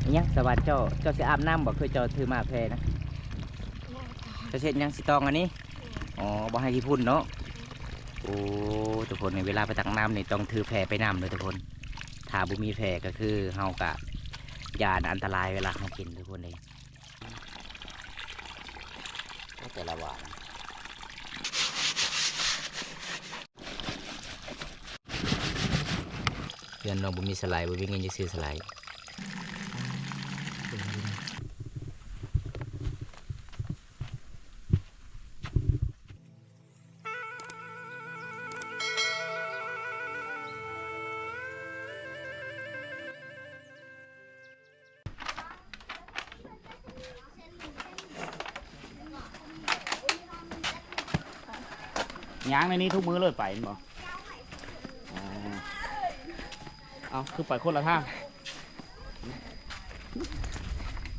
ອີຫຍັງ ສະຫວັນ ເຈົ້າ ເຈົ້າຊິອາບນ້ຳບໍ່? ຄືເຈົ້າຖືມາແພນະ. ເຈົ້າຊິເຮັດຫຍັງ? ຊິຕອງອັນນີ້? ອໍ ບໍ່ໃຫ້ຂີ້ຝຸ່ນເນາະ. ໂອ້ ທຸກຄົນ ເວລາໄປຕັກນ້ຳນີ້ຕ້ອງຖືແພໄປນຳເດີທຸກຄົນ. ຖ້າບໍ່ມີແພກໍຄືເຮົາກະຢ້ານອັນຕະລາຍເວລາເຮົາກິນທຸກຄົນເດ. ໂອ້ ແຕ່ລະຫວ່ານ ເພື່ອນນ້ອງບໍ່ມີສະໄລ, ບໍ່ມີເງິນຈະຊື້ສະໄລ. ຍ່າງໃນນີ້ທຸກມື້ເລີຍໄປແມ່ນບໍ່? ອໍ ເອົາ ຄືໄປຄົນລະທາງ.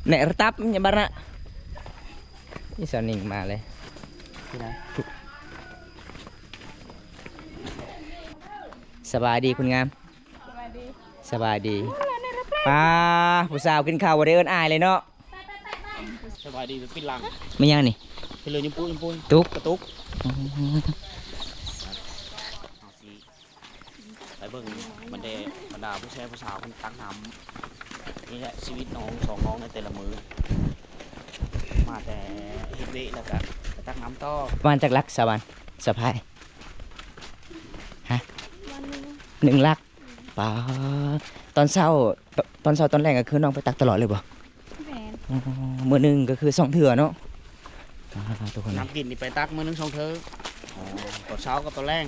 ແນະ ລະຕັບ ຍາບານະ ນີ້ສາວນິງມາເລີຍ. ສະບາຍດີຄົນງາມ. ສະບາຍດີ ສະບາຍດີ. ປ້າ ຜູ້ສາວກິນເຂົ້າບໍ່ໄດ້ເອີ້ນອ້າຍເລີຍເນາະ. ສະບາຍດີ ໄປປິດຫຼັງ. ແມ່ນຫຍັງນີ້? ເປັນເລື່ອງຍຳປຸຍຳປຸຍ ຕຸກ ກະຕຸກ. ອືມ ເຮົາຊິໄປເບິ່ງບັນແດ ບັນດາຜູ້ແຊຜູ້ສາວເພິ່ນຕັກນ້ຳ. ນີ້ແຫຼະຊີວິດນ້ອງສອງນ້ອງໃນແຕ່ລະມື້ ມາແຕ່ເຮັດວຽກແລ້ວກະໄປຕັກນ້ຳຕໍ່. ປະມານຈັກຫຼັກ ສາວຫວານ ສະພາຍ? ຮະ? ໜຶ່ງຫຼັກ. ປ້າ ຕອນເຊົ້າ ຕອນເຊົ້າຕອນແລງກໍຄືນ້ອງໄປຕັກຕະຫຼອດເລີຍບໍ່? ແມ່ນ. ອໍ ມື້ໜຶ່ງກໍຄືສອງເທື່ອເນາະ. ປ້າ ທຸກຄົນ ນ້ຳກິນນີ້ໄປຕັກມື້ໜຶ່ງສອງເທື່ອ. ອໍ ຕອນເຊົ້າກັບຕອນແລງ.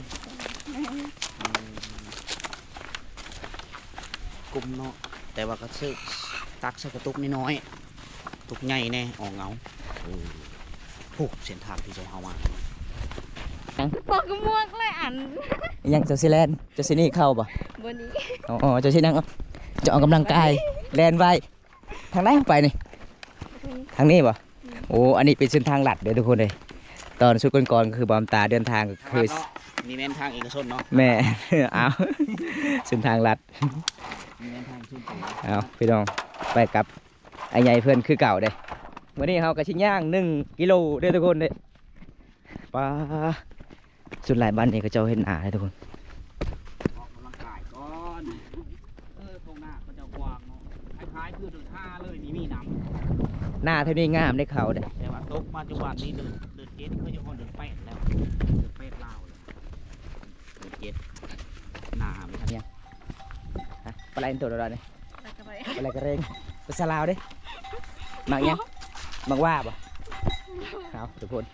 ແມ່ນ. ອືມ ກຸ້ມເນາະ ແຕ່ວ່າກໍຊື້ ຕັກໃສ່ກະຕຸກນ້ອຍໆ ຕຸກໃຫຍ່ແດ່ ອອກເຫງົາ. ເອີ ຜູ້ເສັ້ນທາງທີ່ເຈົ້າເຮົາມາ ປອກກະມວກເລີຍອັນ. ອີຫຍັງ ເຈົ້າຊິແລ່ນ? ເຈົ້າຊິໜີເຂົ້າບໍ່? ບໍ່ໜີ. ອໍ ເຈົ້າຊິຫຍັງ? ເຈົ້າອອກກຳລັງກາຍ ແລ່ນໄວ. ທາງໃດເຮົາໄປນີ້? ທາງນີ້ບໍ່? ອືມ ໂອ້ ອັນນີ້ເປັນເສັ້ນທາງລັດເດີທຸກຄົນເອີຍ. ຕອນຊຸດກ່ອນໆ ກໍຄືບ່າວຕາເດີນທາງກໍຄື ມີແມ່ນທາງເອກະຊົນເນາະ. ແມ່ນ. ອ້າວ ເສັ້ນທາງລັດ ມີແມ່ນທາງຊຸດ. ເອົາ ພີ່ນ້ອງ ໄປກັບ ອ້າຍໃຫຍ່ເພິ່ນຄືເກົ່າເດ້. ມື້ນີ້ເຮົາກໍຊິຍ່າງໜຶ່ງກິໂລເດ້ທຸກຄົນເດ້. ປ້າ ສ່ວນຫຼາຍບ້ານນີ້ເຂົາເຈົ້າເຮັດນາເດ້ທຸກຄົນ. ອອກກຳລັງກາຍກ່ອນ. ເອີ ທົ່ງນາເຂົາເຈົ້າກວ້າງເນາະ ຄ້າຍໆຄືເດີນຫ້າເລີຍ ນີ້ມີນ້ຳ. ນາແຖວນີ້ງາມເດ້ ເຂົ້າເດ້ ແຕ່ວ່າຕົກມາຈຸບັນນີ້ເດີນ ເດີນເຈັດ ເຂົາຈະຮອດເດີນແປດແລ້ວ ເດີນແປດລາວແລ້ວ. ເຈັດ ໜ້າໄປທາງນີ້ ຮະ ປາໄຫຼໂຕໃດນີ້? ປາໄຫຼກະເຣງ ພາສາລາວເດ້. ໝາກຫຍັງ? ໝາກຫວ້າບໍ່? ເອົາ ທຸກຄົນ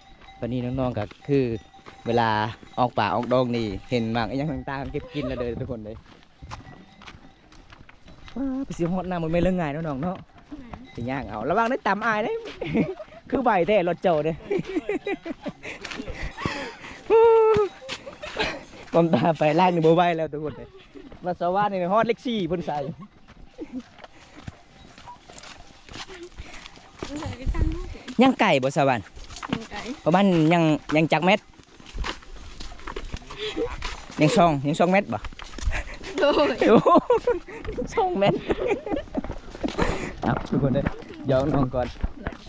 ຕອນນີ້ນ້ອງໆ ກໍຄືເວລາອອກປ່າອອກດອງນີ້ ເຫັນໝາກອີ່ຫຍັງຕ່າງໆ ເກັບກິນແລ້ວເດີທຸກຄົນເດີ. ວ້າ ໄປຊິຮອດນຳບໍ່ແມ່ນເລື່ອງງ່າຍເນາະນ້ອງເນາະ. ແມ່ນ. ຊິຍ່າງເອົາ ລະວັງໄດ້ຕຳອ້າຍເດ້. ຄືໄວແທ້ລົດເຈົ້າເດ້. ປ້ອມຕາໄປລາກນີ້ບໍ່ໄວແລ້ວທຸກຄົນເດ້. ມາສະຫວານນີ້ຮອດເລກສີ່ພຸ້ນໃສ. ຍັງໄກບໍ່ສະຫວານ? ຍັງໄກ. ປະມານຍັງ ຍັງຈັກແມັດ? ຍັງສອງ ຍັງສອງແມັດບໍ່? ໂດຍ. ໂອ້ ສອງແມັດ. ເອົາ ທຸກຄົນເດີ ຢອກນ້ອງກ່ອນ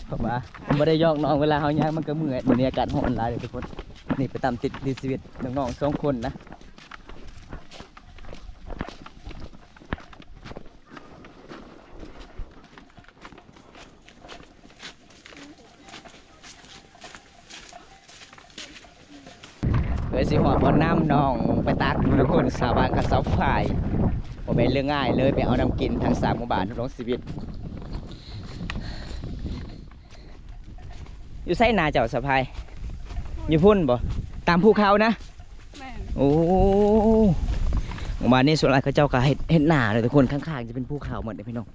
ເພາະວ່າບໍ່ໄດ້ຢອກນ້ອງ ເວລາເຮົາຍ່າງມັນກໍເມື່ອຍ. ມື້ນີ້ອາກາດຮ້ອນຫຼາຍເດີທຸກຄົນ. ນີ້ໄປຕາມຕິດ ຕິດຊີວິດນ້ອງໆ ສອງຄົນນະ. ເພື່ອຊິຮອດບ່ອນນ້ຳ ນ້ອງໄປຕັກທຸກຄົນ ຊາວບ້ານກັບຊາວຝ້າຍ. ບໍ່ແມ່ນເລື່ອງງ່າຍເລີຍ ໄປເອົານ້ຳກິນທັງສາມໝູ່ບ້ານ ທຸກຊີວິດ. ຢູ່ໃສນາເຈົ້າ ສາວພາຍ? ຢູ່ພຸ້ນບໍ່? ຕາມພູເຂົານະ? ແມ່ນ. ໂອ້ ໝູ່ບ້ານນີ້ສ່ວນຫຼາຍເຂົາເຈົ້າກໍເຮັດ ເຮັດນາເລີຍທຸກຄົນ ຂ້າງໆ ຈະເປັນພູເຂົາໝົດເດ້ພີ່ນ້ອງ.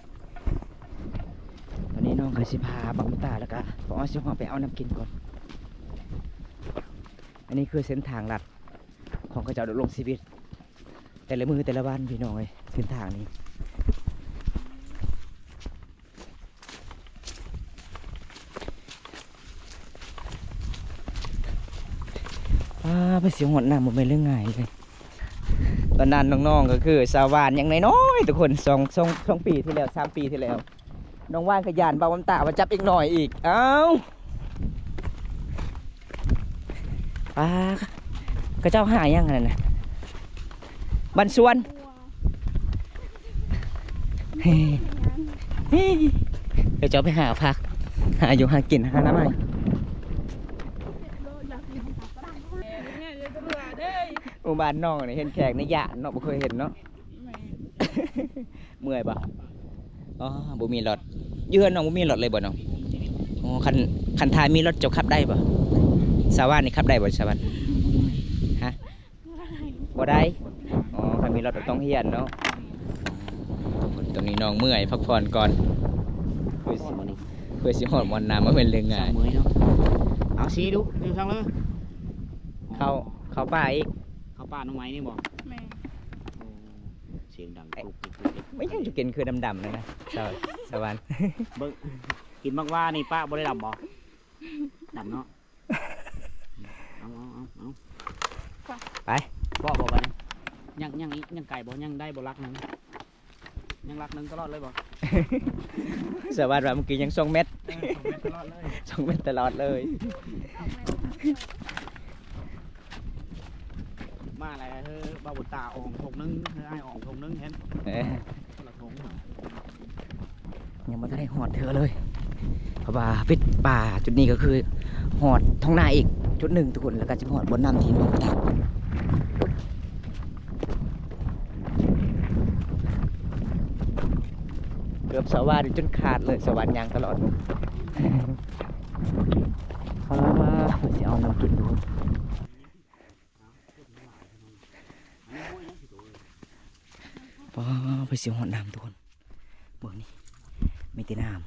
ຕອນນີ້ນ້ອງກໍຊິພາບັງຕາ ແລ້ວກໍບໍ່ອອດຊິຮອດໄປເອົານ້ຳກິນກ່ອນ. ອັນນີ້ຄືເສັ້ນທາງລັດຂອງເຂົາເຈົ້າດຳລົງຊີວິດ ແຕ່ລະມື້ແຕ່ລະວັນພີ່ນ້ອງເອີຍ ເສັ້ນທາງນີ້. ປ້າ ໄປຊິຮອດນ້ຳບໍ່ແມ່ນເລື່ອງງ່າຍເລີຍ. ຕອນນັ້ນນ້ອງໆ ກໍຄືຊາວບ້ານຍັງນ້ອຍໆ ທຸກຄົນ ສອງ ສອງ ສອງປີທີ່ແລ້ວ ສາມປີທີ່ແລ້ວ ນ້ອງຫວານກໍຢ້ານບ່າວບຸນຕາວ່າຈັບເດັກນ້ອຍອີກ. ເອົ້າ ປາ ເຂົາເຈົ້າຫາຫຍັງຫັ້ນນະ? ບັນຊວນ. ເຂົາເຈົ້າໄປຫາຜັກ ຫາຢູ່ຫາກິນ ຫາໜໍ່ໄມ້. ໂອ້ ບ້ານນ້ອງນີ້ເຫັນແຂກນີ້ຢ້ານເນາະ ບໍ່ເຄີຍເຫັນເນາະ. ເມື່ອຍບໍ່? ອໍ ບໍ່ມີລົດ. ຢູ່ເຮືອນນ້ອງບໍ່ມີລົດເລີຍບໍ່ນ້ອງ? ອໍ ຄັນ ຄັນຖ້າມີລົດເຈົ້າຂັບໄດ້ບໍ່? ສາວຫວານນີ້ຂັບໄດ້ບໍ່ສາວຫວານ? ຮະ? ບໍ່ໄດ້. ອໍ ຄັນມີລົດກໍຕ້ອງຮຽນເນາະ. ຕອນນີ້ນ້ອງເມື່ອຍ ພັກຜ່ອນກ່ອນ ເພື່ອຊິ ເພື່ອຊິຮອດບ່ອນນ້ຳ ບໍ່ແມ່ນເລື່ອງງ່າຍ. ເມື່ອຍເນາະ. ເອົາຊີ້ດູ ຢູ່ທາງເລີຍ ເຂົ້າ ເຂົ້າປ່າອີກ. ເຂົ້າປ່າໜໍ່ໄມ້ນີ້ບໍ່? ແມ່ນ. ໂອ້ ສຽງດັງຕຸບຕຸບຕຸບ. ແມ່ນຫຍັງຈະກິນຄືດຳໆນັ້ນນະ ສາວ ສາວຫວານ? ເບິ່ງ ກິນໝາກຫວ້ານີ້ປະບໍ່ໄດ້ດຳບໍ່? ດຳເນາະ. ເອົາ ເອົາ ເອົາ ເອົາ ໄປ ເບາະບໍ່ບັດນີ້? ຍັງ ຍັງອີກ ຍັງໄກບໍ່? ຍັງໄດ້ບໍ່ຫຼັກໜຶ່ງ? ຍັງຫຼັກໜຶ່ງຕະຫຼອດເລີຍບໍ່? ສາວຫວານວ່າເມື່ອກີ້ຍັງສອງແມັດ. ເອີ ສອງແມັດຕະຫຼອດເລີຍ ສອງແມັດຕະຫຼອດເລີຍ. ມາແລ້ວ ເອີ ບ່າວບຸນຕາອອກຖົງໜຶ່ງ ເອີ ອ້າຍອອກຖົງໜຶ່ງ ເຫັນ ເອີ ຄົນລະຖົງ. ຍັງບໍ່ທັນໄດ້ຮອດເທື່ອເລີຍ ເພາະວ່າປິດປ່າຈຸດນີ້ກໍຄືຮອດທ້ອງນາອີກຈຸດໜຶ່ງທຸກຄົນ ແລ້ວກໍຈະຮອດບ່ອນນ້ຳທີ່ນ້ອງຕັກ. ເກືອບສາວຫວານຈົນຂາດເລີຍ ສາວຫວານຍ່າງຕະຫຼອດ. ອ້າ ເພິ່ນຊິເອົານ້ຳກິນທຸກຄົນ. ປ້າ ເພິ່ນຊິຮອດນ້ຳທຸກຄົນ ເບິ່ງນີ້ ມີແຕ່ນ້ຳ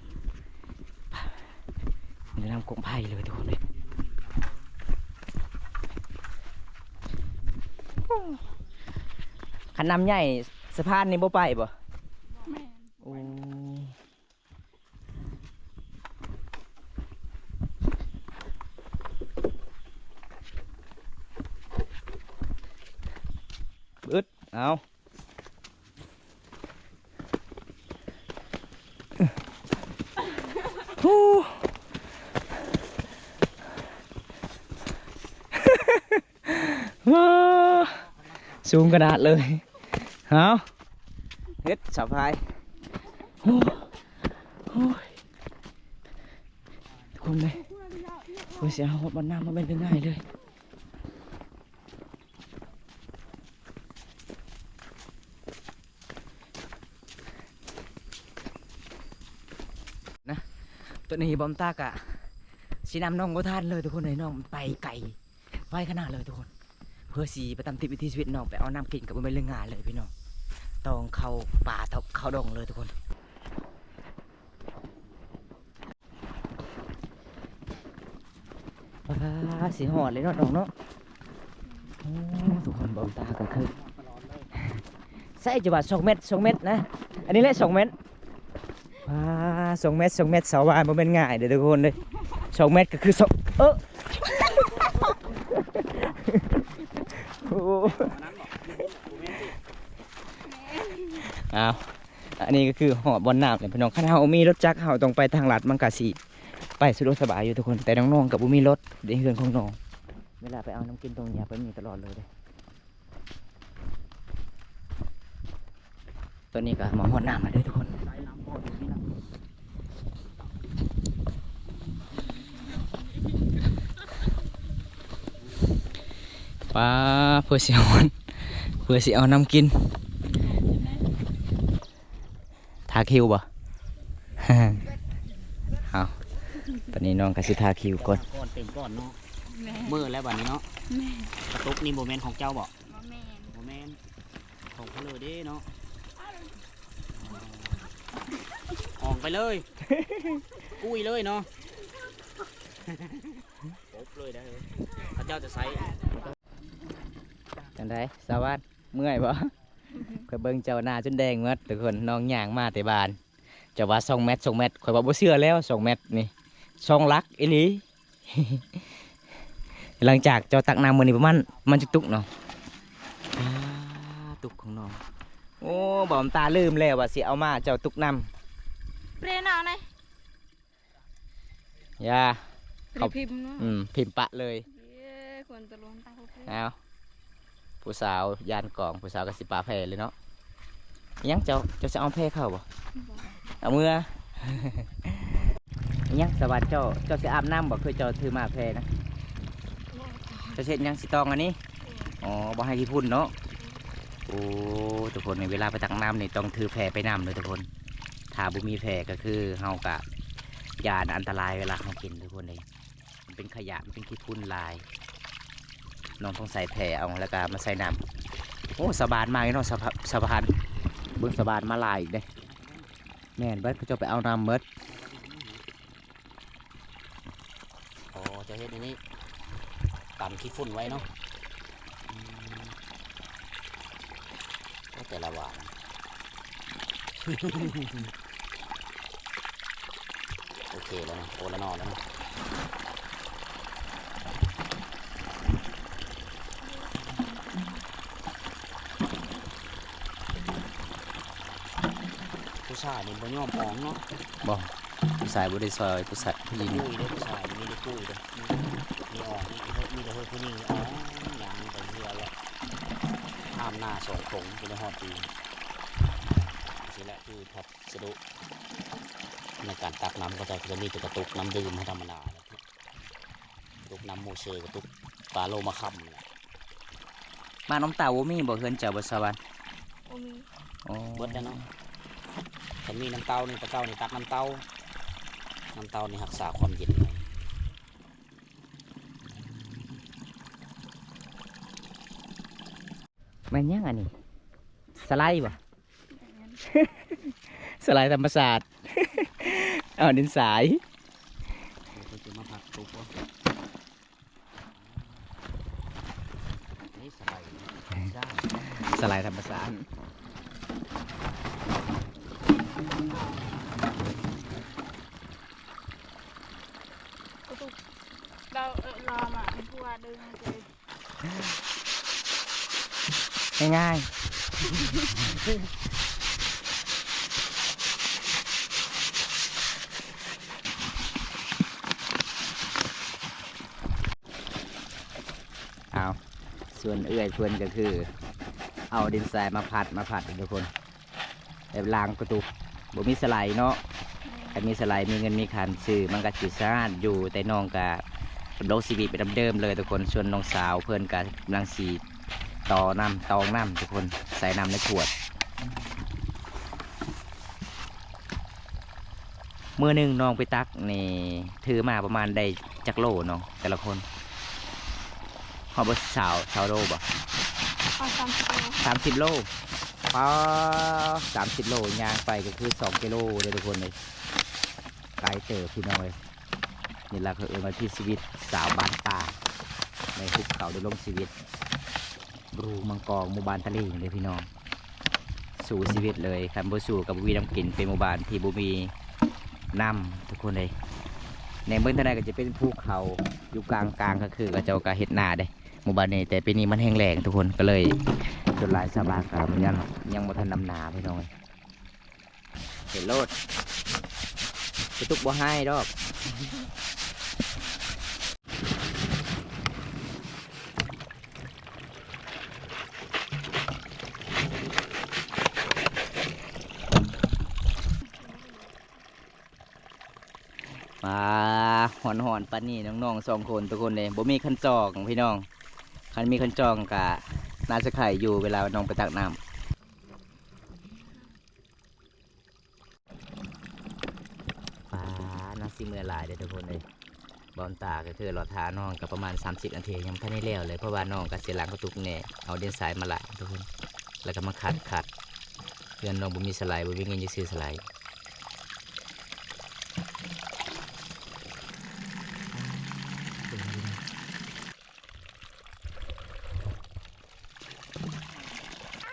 ມີແຕ່ນ້ຳກົກໄຜ່ເລີຍທຸກຄົນເອີຍ. ຄັນນ້ຳໃຫຍ່ສະພານນີ້ບໍ່ໄປບໍ່? ແມ່ນ. ໂອ້ ບຶດ ເອົາ ຫູ ວ້າ ສູງຂະໜາດເລີຍ. ເອົາ ເຮັດສະພາຍ ໂອ້ຍ ທຸກຄົນເອີຍ ເພື່ອຊິເອົາຮອດບ່ອນນ້ຳບໍ່ແມ່ນເລື່ອງງ່າຍເລີຍ. ນະ ຕອນນີ້ບ່າວບຸນຕາກະຊິນຳນ້ອງບໍ່ທັນເລີຍທຸກຄົນເອີຍ ນ້ອງໄປໄກໄວຂະໜາດເລີຍທຸກຄົນ ເພື່ອຊິໄປຕາມຕິດວິຖີຊີວິດນ້ອງ ໄປເອົານ້ຳກິນກໍບໍ່ແມ່ນເລື່ອງງ່າຍເລີຍພີ່ນ້ອງ ຕ້ອງເຂົ້າປ່າເຂົ້າດົງເລີຍທຸກຄົນ. ປາ ຊິຮອດເລີຍເນາະນ້ອງເນາະ. ໂອ້ ທຸກຄົນ ບ່າວບຸນຕາກໍຄື ໃສ່ຈະວ່າສອງແມັດ ສອງແມັດນະ ອັນນີ້ແຫຼະສອງແມັດ. ປາ ສອງແມັດ ສອງແມັດ ສາວຫວານ ບໍ່ແມ່ນງ່າຍເດີ້ທຸກຄົນເດີ້ ສອງແມັດກໍຄືສອງ ເອີ ໂອ້ ອ້າວ. ອັນນີ້ກໍຄືຮອດບ່ອນນ້ຳແລ້ວພີ່ນ້ອງ ຄັນເຮົາມີລົດຈັກເຮົາຕ້ອງໄປທາງລັດ ມັນກະຊິໄປສະດວກສະບາຍຢູ່ທຸກຄົນ ແຕ່ນ້ອງໆກໍບໍ່ມີລົດໃນເຮືອນຂອງນ້ອງ ເວລາໄປເອົານ້ຳກິນຕ້ອງຫຍັບໄປນີ້ຕະຫຼອດເລີຍເດ້. ຕອນນີ້ກໍມາຮອດນ້ຳແລ້ວເດ້ທຸກຄົນ. ປາ ເພື່ອຊິຮອດ ເພື່ອຊິເອົານ້ຳກິນ ຖ້າຄິວບໍ່? ເອົາ ຕອນນີ້ນ້ອງກໍຊິຖ້າຄິວກ່ອນ ກ່ອນເຕັມກ່ອນເນາະ. ແມ່ນ ມື້ແລ້ວບັດນີ້ເນາະ. ແມ່ນ ກະຕຸກນີ້ບໍ່ແມ່ນຂອງເຈົ້າບໍ່? ບໍ່ແມ່ນ ບໍ່ແມ່ນ ຂອງເຂົາເລີເດ້ເນາະ. ອອກໄປເລີຍ ກຸ້ຍເລີຍເນາະ ປົບເລີຍໄດ໋ ເຂົາເຈົ້າຈະໃຊ້. ຈັ່ງໃດສາວຫວານ ເມື່ອຍບໍ່? ຂ້ອຍເບິ່ງເຈົ້າໜ້າຈົນແດງໝົດທຸກຄົນ ນ້ອງຍ່າງມາແຕ່ບ້ານ ເຈົ້າວ່າສອງແມັດ ສອງແມັດ ຂ້ອຍວ່າບໍ່ເຊື່ອແລ້ວ ສອງແມັດນີ້ ສອງຫຼັກອີ່ຫຼີ. ຫຼັງຈາກເຈົ້າຕັກນ້ຳມື້ນີ້ປະມານ ປະມານຈັກຕຸກເນາະ? ອ່າ ຕຸກຂອງນ້ອງ. ໂອ້ ບ່າວບຸນຕາລືມແລ້ວວ່າຊິເອົາມາເຈົ້າຕຸກນ້ຳ. ເພຣນາວໄນ ຢ່າ ເຂົາພິມເນາະ ອືມ ພິມປະເລີຍ ເຢ້ ຄວນຕະລຸນຕາໂຄເພຣ ເອົາ ຜູ້ສາວຢ້ານກອງ ຜູ້ສາວກໍຊິປະແພເລີຍເນາະ. ອີຫຍັງເຈົ້າ ເຈົ້າຊິເອົາແພເຂົ້າບໍ່? ບໍ່ ເອົາເມືອ. ອີຫຍັງສະຫວັນ ເຈົ້າ ເຈົ້າຊິອາບນ້ຳບໍ່? ຄືເຈົ້າຖືໝາກແພນະ ບໍ່ ເຈົ້າຊິເຮັດຫຍັງ? ຊິຕອງອັນນີ້? ບໍ່ ອໍ ບໍ່ໃຫ້ຂີ້ຝຸ່ນເນາະ. ໂອ້ ທຸກຄົນ ເວລາໄປຕັກນ້ຳນີ້ຕ້ອງຖືແພໄປນຳເດີທຸກຄົນ. ຖ້າບໍ່ມີແພກໍຄືເຮົາກະຢ້ານອັນຕະລາຍເວລາເຮົາກິນທຸກຄົນເດ. ມັນເປັນຂະຫຍະ ມັນເປັນຂີ້ຝຸ່ນຫຼາຍ. ນ້ອງຕ້ອງໃສ່ແພເອົາ ແລ້ວກໍມາໃສ່ນ້ຳ. ໂອ້ ຊາວບ້ານມາອີກເນາະ ຊາວ ຊາວພັນ ເບິ່ງຊາວບ້ານມາຫຼາຍອີກເດ້. ແມ່ນເບິດ ເຂົາເຈົ້າໄປເອົານ້ຳເບິດ. ອໍ ເຈົ້າເຮັດອັນນີ້ ກັນຂີ້ຝຸ່ນໄວ້ເນາະ. ອືມ ໂອ້ ແຕ່ລະຫວ່ານ ໂອເຄແລ້ວເນາະ ໂອລະນໍແລ້ວເນາະ. ຜູ້ຊາຍນີ້ບໍ່ຍອມອອງເນາະ. ບໍ່ ຜູ້ຊາຍບໍ່ໄດ້ຊ່ອຍ ຜູ້ຊາຍ ຜູ້ຍິງ ກຸຍເດ້ ຜູ້ຊາຍມີແຕ່ກຸຍເດ້. ມີອອກ ມີ ມີແຕ່ເຮີດຜູ້ຍິງອອກ ຍ່າງໄປເຮືອແລ້ວ ຫ້າມໜ້າສອງຕົງ ຈົນໄດ້ຮອດປີ. ຊີ້ແຫຼະຄືພັດສະດຸ ໃນການຕັກນ້ຳ ເຂົາເຈົ້າກໍຈະມີແຕ່ກະຕຸກນ້ຳດື່ມທຳມະດາ ກະຕຸກນ້ຳມູເຊີ ກະຕຸກປາໂລມາຄຳ. ໝາກນ້ຳເຕົ້າບໍ່ມີບໍ່ ເຮືອນເຈົ້າບໍ່ສາວຫວັນ? ບໍ່ມີ. ອໍ ເບິດແລ້ວເນາະ. ຄັນມີນ້ຳເຕົ້ານີ້ ແຕ່ເກົ່ານີ້ຕັກນ້ຳເຕົ້າ ນ້ຳເຕົ້ານີ້ຮັກສາຄວາມເຢັນໄວ້. ແມ່ນຫຍັງອັນນີ້? ສະໄລບໍ່? ແມ່ນ ສະໄລທຳມະຊາດ ເອົາດິນຊາຍ ເຂົາຈະມາພັດຕົກບໍ່? ນີ້ສະໄລ ສະໄລທຳມະຊາດ. ລາວ ເອີ ລາວມາເປັນຜູ້ວ່າດຶງເລີຍ ງ່າຍໆ. ອ້າວ ສ່ວນເອື້ອຍເພິ່ນກໍຄືເອົາດິນຊາຍມາພັດ ມາພັດທຸກຄົນ. ແບບລ້າງກະຕຸກ ບໍ່ມີສະໄລເນາະ. ແມ່ນ ຄັນມີສະໄລ ມີເງິນມີຄຳຊື້ ມັນກໍຊິສະອາດຢູ່ ແຕ່ນ້ອງກໍດຳລົງຊີວິດໄປນຳເດີມເລີຍທຸກຄົນ. ສ່ວນນ້ອງສາວເພິ່ນກໍກຳລັງຊິຕໍ່ນ້ຳ ຕອງນ້ຳທຸກຄົນ ໃສ່ນ້ຳໃນຂວດ. ມື້ໜຶ່ງນ້ອງໄປຕັກນີ້ ຖືມາປະມານໄດ້ຈັກໂລນ້ອງ ແຕ່ລະຄົນ? ຮອດບໍ່ ຊາວ ຊາວໂລບໍ່? ຮອດສາມສິບໂລ. ສາມສິບໂລ. ປາ ສາມສິບໂລ ຍ່າງໄປກໍຄືສອງກິໂລເດ້ທຸກຄົນເອີຍ ໄກເຕີບພີ່ນ້ອງເອີຍ. ນີ້ລະເຂົາເອີ້ນວ່າວິຖີຊີວິດຊາວບ້ານປ່າ ໃນຫຸບເຂົາດຳລົງຊີວິດ ບຣູມັງກອງ ໝູ່ບ້ານຕະລິງເດ້ພີ່ນ້ອງ. ສູ້ຊີວິດເລີຍ ຄັນບໍ່ສູ້ກໍບໍ່ມີນ້ຳກິນ ເປັນໝູ່ບ້ານທີ່ບໍ່ມີນ້ຳທຸກຄົນເອີຍ. ແນມເບິ່ງທາງໃດກໍຈະເປັນພູເຂົາ ຢູ່ກາງໆ ກໍຄືເຂົາເຈົ້າກໍເຮັດນາເດ້ ໝູ່ບ້ານນີ້. ແຕ່ປີນີ້ມັນແຫ້ງແລ້ງທຸກຄົນ ກໍເລີຍສ່ວນຫຼາຍຊາວບ້ານກໍຍັງ ຍັງບໍ່ທັນດຳນາພີ່ນ້ອງເອີຍ. ເຫັນໂລດ ກະຕຸກບໍ່ຮ້າຍດອກ. ປາ ຮ້ອນໆ ປານນີ້ ນ້ອງໆ ສອງຄົນ ທຸກຄົນເດ້ ບໍ່ມີຄັນຈອງພີ່ນ້ອງ. ຄັນມີຄັນຈອງກະໜ້າຈະໄຄຢູ່ ເວລານ້ອງໄປຕັກນ້ຳ. ປາ ນ້ອງຊິເມື່ອຍຫຼາຍເດ້ທຸກຄົນເອີຍ. ບ່ອນຕາກໍຄືລໍຖ້ານ້ອງກໍປະມານສາມສິບນາທີ ຍັງບໍ່ທັນໄດ້ແລ້ວເລີຍ ເພາະວ່ານ້ອງກໍຊິລ້າງກະຕຸກແດ່ ເອົາດິນຊາຍມາລ້າງທຸກຄົນ ແລ້ວກໍມາຂັດ ຂັດ. ເຮືອນນ້ອງບໍ່ມີສະໄລ ບໍ່ມີເງິນຈະຊື້ສະໄລ. ອັນນັ້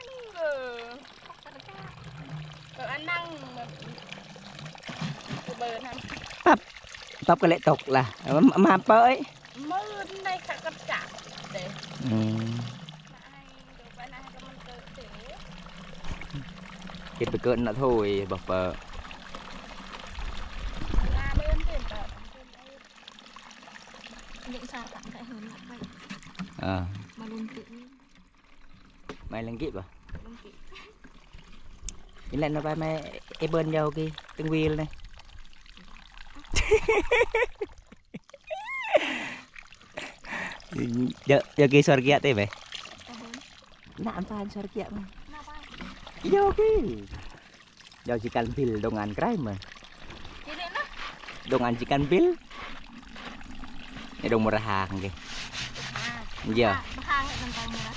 ງ ເອີ ອັນນັ່ງແບບ ຄືເບີນຳ ປັບ ປັບກະເລະຕົກລະ ມາ ມາເປີຍ ມື້ໃດຂະກັດຈະເດ້ ອືມ ເກັບໄປເກີນນະໂທຍ ບໍ່ເປີຍ. ສາດໄປເຫີນໄປ ອ່າ ມາລຸນຕິ ໄມ້ລັງກິບໍ່? ລັງກິ ອີແລນເອົາໄປໄມ້ ເອເບິນຢາວກີ ຕຶງວີລນີ້ ຢາວ ຢາວກີ ສອນກຽເຕໄປ ອືຮຶ ນ້ຳປານສອນກຽມາ ນ້ຳປານ ຢາວກີ. Jauh jikan bil dongan krai mah. Jadi nah. Dongan jikan bil. Ini dong murah hang ge. Iya. Mahang nang murah.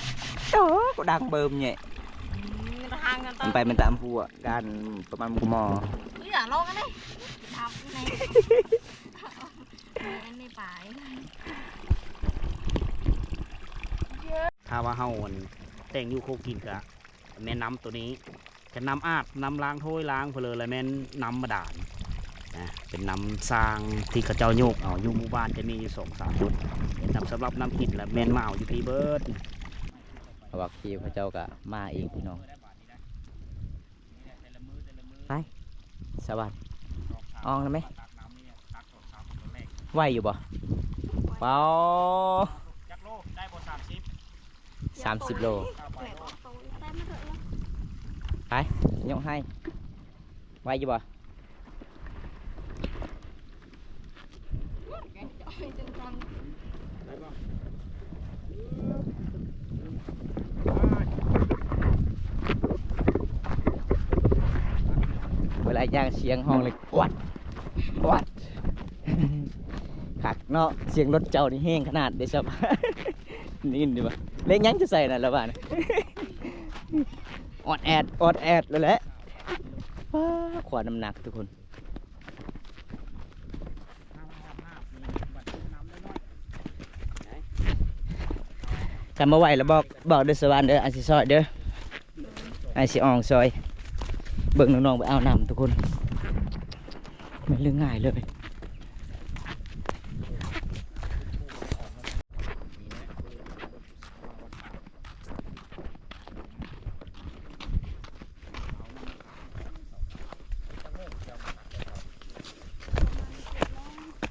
Tuh, kok dang bơm nye. Hmm, rahang nang. Sampai minta ampun kan pemam kumo. Iya, lo kan nih. Kenapa nih? Ini pai. ຖ້າວ່າເຮົາອັນແຕ່ງຢູ່ໂຄກຫີນກະແມ່ນນ້ຳໂຕນີ້ ແມ່ນນ້ຳອາດ ນ້ຳລ້າງຖ້ວຍລ້າງເພີ້ນເລີຍ ແລະແມ່ນນ້ຳບາດານນະ ເປັນນ້ຳສ້າງທີ່ເຂົາເຈົ້າໂຍກເອົາ ຢູ່ໝູ່ບ້ານຈະມີຢູ່ສອງສາມຈຸດ ແຕ່ສຳລັບນ້ຳກິນລະແມ່ນມາເອົາຢູ່ພີ້ເບິດ. ເພາະວ່າຄີເຂົາເຈົ້າກະມາອີກພີ່ນ້ອງ. ໄປ ສະຫວັນ ອອງໄດ້ໄໝ? ໄຫວຢູ່ບໍ່? ເປົາ ຈັກໂລ ໄດ້ບໍ່? ສາມສິບ ສາມສິບໂລ ໄປ ຍົກໃຫ້ ໄຫວຢູ່ບໍ່? ເວລາຍ່າງສຽງຮ້ອງເລີຍ ອວດ ອວດ ຄັກເນາະ ສຽງລົດເຈົ້ານີ້ແຮງຂະໜາດເດ້ຊະ ໄດ້ຍິນຢູ່ບໍ່? ເລກຫຍັງຈະໃສ່ນັ້ນລະວ່ານະ ອອດແອດ ອອດແອດແລ້ວແຫຼະ ວ້າ ຄວາມນ້ຳໜັກທຸກຄົນ. ຄັນບໍ່ໄຫວລະບອກ ບອກເດີສະຫວັນເດີ ອ້າຍຊິຊ່ອຍເດີ ອ້າຍຊິອອງຊ່ອຍ ເບິ່ງນ້ອງໆໄປເອົານ້ຳທຸກຄົນ ແມ່ນເລື່ອງງ່າຍເລີຍ.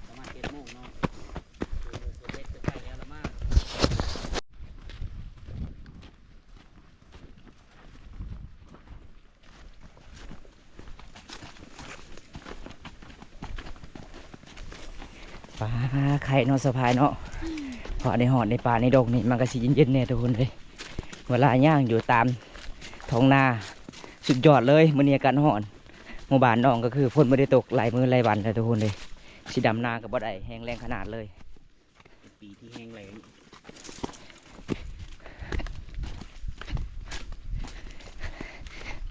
ປະມານເຈັດໂມງເນາະ ເຮັດໃກ້ແລ້ວລະມາ. ປາ ໄຄເນາະ ສະພາຍເນາະ ເພາະໄດ້ຮອດໃນປ່າໃນດົງນີ້ ມັນກະຊິເຢັນໆແດ່ທຸກຄົນເອີຍ. ເວລາຍ່າງຢູ່ຕາມທ້ອງນາ ສຸດຍອດເລີຍ. ມື້ນີ້ອາກາດຮ້ອນ ໝູ່ບ້ານນ້ອງກະຄືຝົນບໍ່ໄດ້ຕົກຫຼາຍມື້ຫຼາຍວັນແລ້ວທຸກຄົນເອີຍ. ຊິດຳນາກະບໍ່ໄດ້ ແຫ້ງແລ້ງຂະໜາດເລີຍ. ເປັນປີທີ່ແຫ້ງແລ້ງ.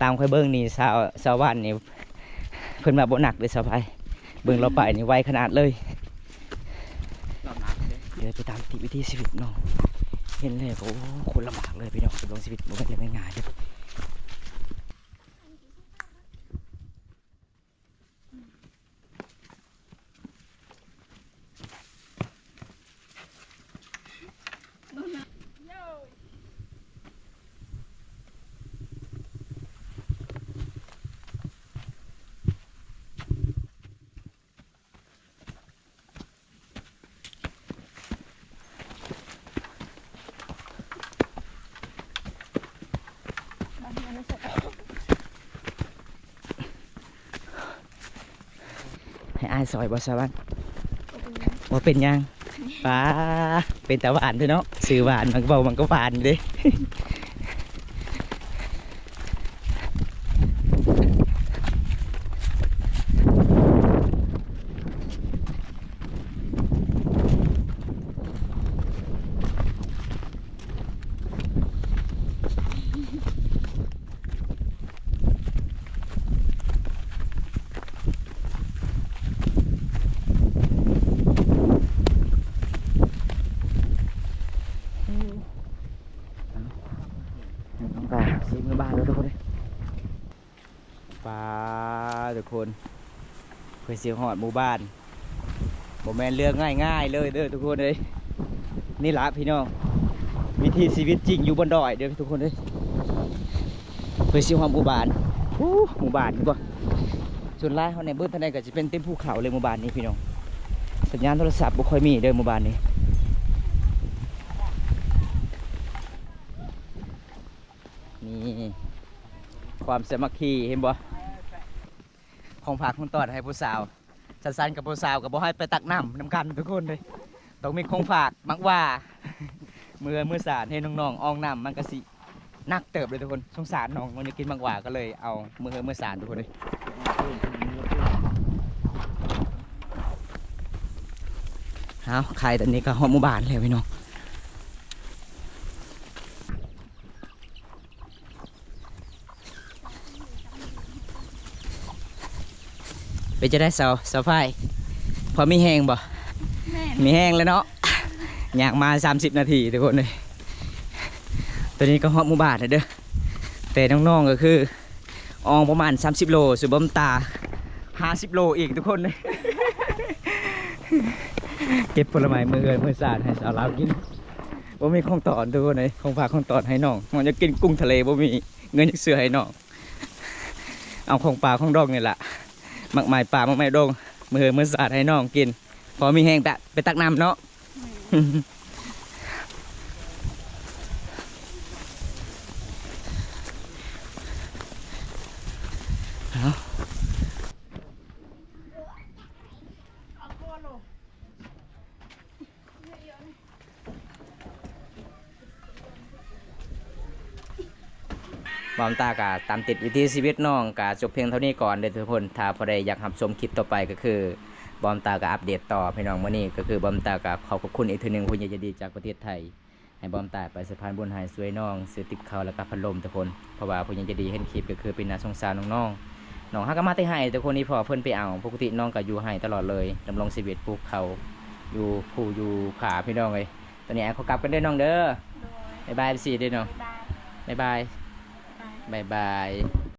ຕາມຂ້ອຍເບິ່ງນີ້ ຊາວ ຊາວບ້ານນີ້ ເພິ່ນວ່າບໍ່ໜັກເດ້ຊາວໄພ ເບິ່ງລາວໄປນີ້ໄວຂະໜາດເລີຍ. ລຳບາກເດ້ ເດີນໄປຕາມຕິດວິຖີຊີວິດເນາະ ເຫັນແລ້ວກະ ໂອ້ ຄົນລຳບາກເລີຍພີ່ນ້ອງ. ດຳລົງຊີວິດບໍ່ແມ່ນເລື່ອງງ່າຍເລີຍ. ໃຫ້ອ້າຍຊ່ອຍບໍ່ສະຫວັນ? ບໍ່ເປັນຫຍັງ. ປາ ເປັນຕາຫວານເດ້ເນາະ ຊື່ຫວານ ມັນກະເວົ້າມັນກະຫວານເດ້. ເອົາ ນ້ອງກາຊິເມືອບ້ານແລ້ວທຸກຄົນເອີຍ. ປາ ທຸກຄົນ ເພື່ອຊິຮອດໝູ່ບ້ານ ບໍ່ແມ່ນເລື່ອງງ່າຍໆເລີຍເດີທຸກຄົນເອີຍ. ນີ້ລະພີ່ນ້ອງ ວິຖີຊີວິດຈິງຢູ່ບົນດອຍເດີທຸກຄົນເອີຍ. ເພື່ອຊິຮອດໝູ່ບ້ານ ໂອ້ ໝູ່ບ້ານນີ້ບໍ່ ສ່ວນຫຼາຍເຮົາແນມເບິ່ງທາງໃດກະຊິເປັນເຕັມພູເຂົາເລີຍໝູ່ບ້ານນີ້ພີ່ນ້ອງ. ສັນຍານໂທລະສັບບໍ່ຄ່ອຍມີເດີໝູ່ບ້ານນີ້. ນີ້ ຄວາມສາມັກຄີ ເຫັນບໍ່? ຂອງຝາກຂອງຕ້ອນໃຫ້ຜູ້ສາວ ສັນໆກັບຜູ້ສາວກໍບໍ່ໃຫ້ໄປຕັກນ້ຳນຳກັນທຸກຄົນເດ້. ຕ້ອງມີຂອງຝາກ ໝາກຫວ້າ ມື້ເຮືອນມື້ຊານ ເຫັນນ້ອງໆອອງນ້ຳ ມັນກໍຊິໜັກເຕີບເດ້ທຸກຄົນ. ສົງສານນ້ອງ ນ້ອງຢາກກິນໝາກຫວ້າ ກໍເລີຍເອົາມື້ເຮືອນມື້ຊານທຸກຄົນເດ້. ເອົາ ໄຄ ຕອນນີ້ກໍຮອດໝູ່ບ້ານແລ້ວພີ່ນ້ອງ. ເປັນຈັ່ງໃດສາວ ສາວຝ້າຍ ພໍມີແຮງບໍ່? ແມ່ນ ມີແຮງແລ້ວເນາະ ຍ່າງມາສາມສິບນາທີທຸກຄົນເອີຍ. ຕອນນີ້ກໍຮອດໝູ່ບ້ານແລ້ວເດີ ແຕ່ນ້ອງໆກໍຄື ອອງປະມານສາມສິບໂລ ສ່ວນບ່າວຕາຫ້າສິບໂລອີກທຸກຄົນເອີຍ. ເກັບຜົນລະໄມ້ມື້ເຮືອນມື້ຊານໃຫ້ສາວລາວກິນ ບໍ່ມີຂອງຕ້ອນທຸກຄົນເອີຍ ຂອງຝາກຂອງຕ້ອນໃຫ້ນ້ອງ. ນ້ອງຢາກກິນກຸ້ງທະເລ ບໍ່ມີເງິນຈັກເທື່ອໃຫ້ນ້ອງ. ເອົາຂອງປ່າຂອງດອງນີ້ລະ ໝາກໄມ້ປ່າ ໝາກໄມ້ດອງ ມື້ເຮືອນມື້ຊານໃຫ້ນ້ອງກິນ ພໍມີແຮງຕະ ໄປຕັກນ້ຳເນາະ. ເອົາ ບ່າວຕາກະຕາມຕິດວິຖີຊີວິດນ້ອງກະຈົບພຽງເທົ່ານີ້ກ່ອນເດີທຸກຄົນ. ຖ້າຜູ້ໃດຢາກຮັບຊົມຄລິບຕໍ່ໄປກໍຄື ບ່າວຕາກະອັບເດດຕໍ່ພີ່ນ້ອງ. ມື້ນີ້ກໍຄືບ່າວຕາກະຂໍຂອບຄຸນອີກເທື່ອໜຶ່ງ ຜູ້ໃຫຍ່ໃຈດີຈາກປະເທດໄທ ໃຫ້ບ່າວຕາໄປສະພານບຸນໃຫ້ຊ່ວຍນ້ອງຊື້ຕິບເຂົ້າ ແລ້ວກະພັດລົມທຸກຄົນ. ເພາະວ່າຜູ້ໃຫຍ່ໃຈດີເຫັນຄລິບກໍຄືເປັນໜ້າສົງສານນ້ອງໆ. ນ້ອງຫາກໍມາແຕ່ໄຮ່ທຸກຄົນ ອີ່ພໍ່ເພິ່ນໄປເອົາ. ປົກກະຕິນ້ອງກໍຢູ່ໄຮ່ຕະຫຼອດເລີຍ ດຳລົງຊີວິດປູກເຂົ້າຢູ່ພູຢູ່ຜາພີ່ນ້ອງເອີຍ. ຕອນນີ້ອ້າຍຂໍກັບກັນເດີນ້ອງເດີ. ໂດຍ ບາຍບາຍ ເອັຟຊີ ເດີນ້ອງ. ບາຍບາຍ ບາຍບາຍ ບາຍບາຍ.